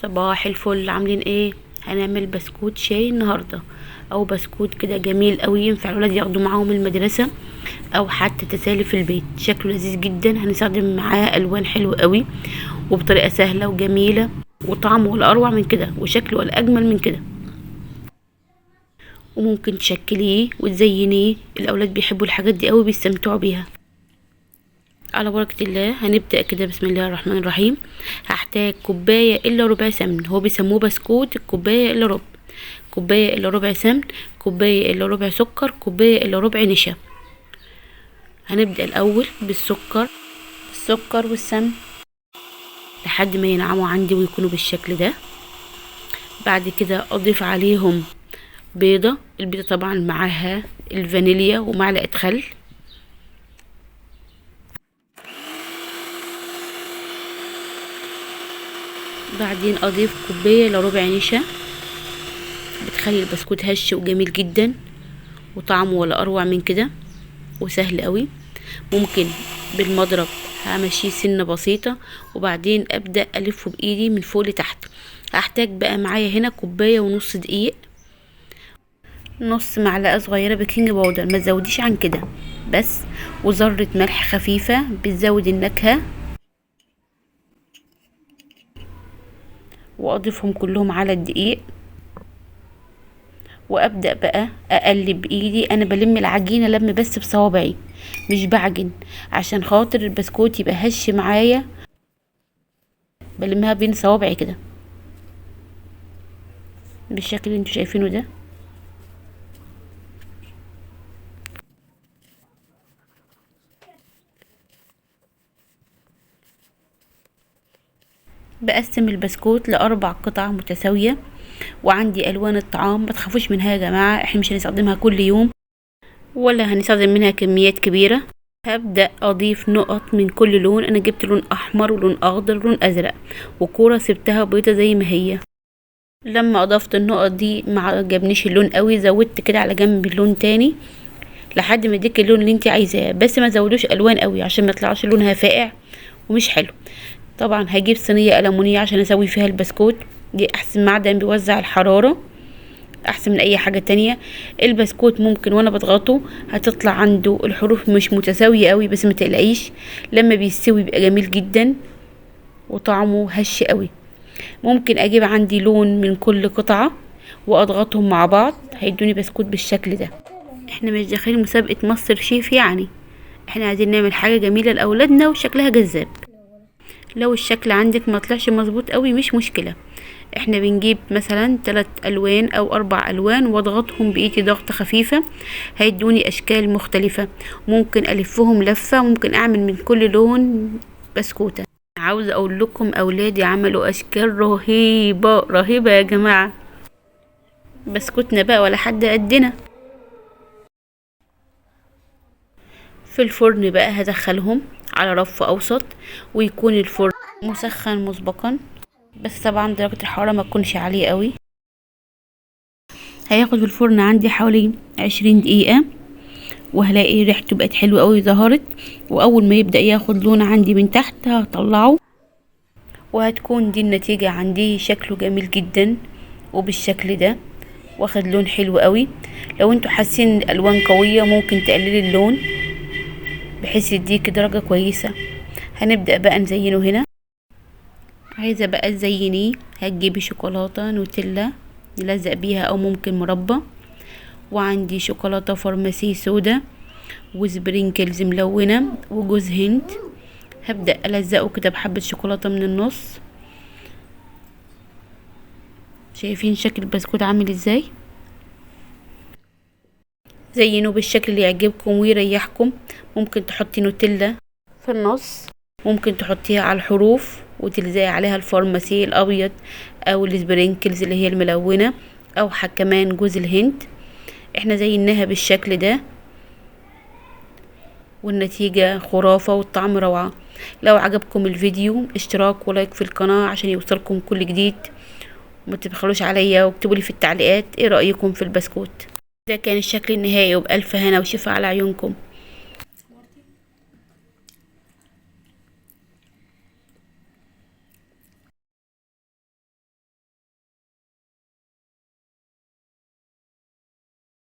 صباح الفل. عاملين ايه؟ هنعمل بسكوت شاي النهارده، او بسكوت كده جميل قوي ينفع الولاد ياخدوه معاهم المدرسة او حتى تسالي في البيت. شكله لذيذ جدا، هنستخدم معاه الوان حلوة قوي وبطريقة سهلة وجميلة، وطعمه ولا اروع من كده وشكله ولا اجمل من كده. وممكن تشكليه وتزينيه، الاولاد بيحبوا الحاجات دي قوي، بيستمتعوا بيها. على بركة الله هنبدأ كده. بسم الله الرحمن الرحيم. هحتاج كوباية إلا ربع سمن، هو بيسموه بسكوت الكوباية إلا ربع. كوباية إلا ربع سمن، كوباية إلا ربع سكر، كوباية إلا ربع نشا. هنبدأ الأول بالسكر، السكر والسمن لحد ما ينعموا عندي ويكونوا بالشكل ده. بعد كده أضيف عليهم بيضة، البيضة طبعا معاها الفانيليا ومعلقة خل. بعدين اضيف كوباية لربع نشا، بتخلي البسكوت هش وجميل جدا وطعمه ولا اروع من كده وسهل قوي. ممكن بالمضرب همشيه سنة بسيطة وبعدين ابدا الفه بايدي من فوق لتحت. هحتاج بقى معايا هنا كوباية ونص دقيق، نص معلقه صغيرة baking powder، ما تزوديش عن كده بس، وذره ملح خفيفة بتزود النكهة. واضيفهم كلهم على الدقيق وابدا بقى اقلب بايدي. انا بلم العجينة لم بس بصوابعي مش بعجن عشان خاطر البسكوت يبقى هش معايا، بلمها بين صوابعي كده بالشكل اللي انتوا شايفينه ده. بقسم البسكوت لاربع قطع متساوية، وعندي الوان الطعام ما تخافوش منها يا جماعة، احنا مش هنستخدمها كل يوم ولا هنستخدم منها كميات كبيرة. هبدا اضيف نقط من كل لون، انا جبت لون احمر ولون اخضر ولون ازرق، وكوره سبتها بيضة زي ما هي. لما اضفت النقط دي ما عجبنيش اللون قوي، زودت كده على جنب اللون تاني لحد ما اديك اللون اللي انت عايزاه، بس ما زودوش الوان قوي عشان ما يطلعش لونها فاقع ومش حلو. طبعا هجيب صينية ألمونيه عشان اسوي فيها البسكوت، دي احسن معدن بيوزع الحرارة احسن من اي حاجة تانية. البسكوت ممكن وانا بضغطه هتطلع عنده الحروف مش متساوية قوي، بس ما تقلقيش لما بيستوي بيبقى جميل جدا وطعمه هش قوي. ممكن اجيب عندي لون من كل قطعه واضغطهم مع بعض هيدوني بسكوت بالشكل ده. احنا مش داخلين مسابقة ماستر شيف يعني، احنا عايزين نعمل حاجة جميلة لاولادنا وشكلها جذاب. لو الشكل عندك ما طلعش مظبوط قوي مش مشكلة، احنا بنجيب مثلا 3 الوان او 4 الوان واضغطهم بايدي ضغطه خفيفة هيدوني اشكال مختلفة. ممكن الفهم لفه، ممكن اعمل من كل لون بسكوته. عاوزه اقول لكم اولادي عملوا اشكال رهيبة رهيبة يا جماعة، بسكوتنا بقى ولا حد قدنا. في الفرن بقى هدخلهم على رف اوسط، ويكون الفرن مسخن مسبقا، بس طبعا درجة الحرارة ما تكونش عالية قوي. هياخد في الفرن عندي حوالي 20 دقيقة، وهلاقي ريحته بقت حلوة قوي ظهرت. واول ما يبدأ ياخد لون عندي من تحت هطلعه، وهتكون دي النتيجة عندي. شكله جميل جدا وبالشكل ده واخد لون حلو قوي. لو انتوا حاسين الالوان قوية ممكن تقللي اللون بحيث يديك درجة كويسة. هنبدأ بقى نزينه. هنا عايزة بقى تزينيه، هتجيبي شوكولاتة نوتيلا نلزق بيها او ممكن مربى، وعندي شوكولاتة فارماسي سودا و sprinkles ملونة وجوز هند. هبدأ ألزقه كده بحبة شوكولاتة من النص. شايفين شكل البسكوت عامل ازاي؟ زينوه بالشكل اللي يعجبكم ويريحكم. ممكن تحطي نوتيلا في النص، ممكن تحطيها على الحروف وتلزقي عليها الفارماسي الابيض او ال sprinkles اللي هي الملونة، او كمان جوز الهند. احنا زيناها بالشكل ده والنتيجة خرافه والطعم روعه. لو عجبكم الفيديو اشتراك و like في القناة عشان يوصلكم كل جديد، وما تبخلوش عليا واكتبوا لي في التعليقات ايه رايكم في البسكوت. ده كان الشكل النهائي، وبألف هنا وشفا على عيونكم.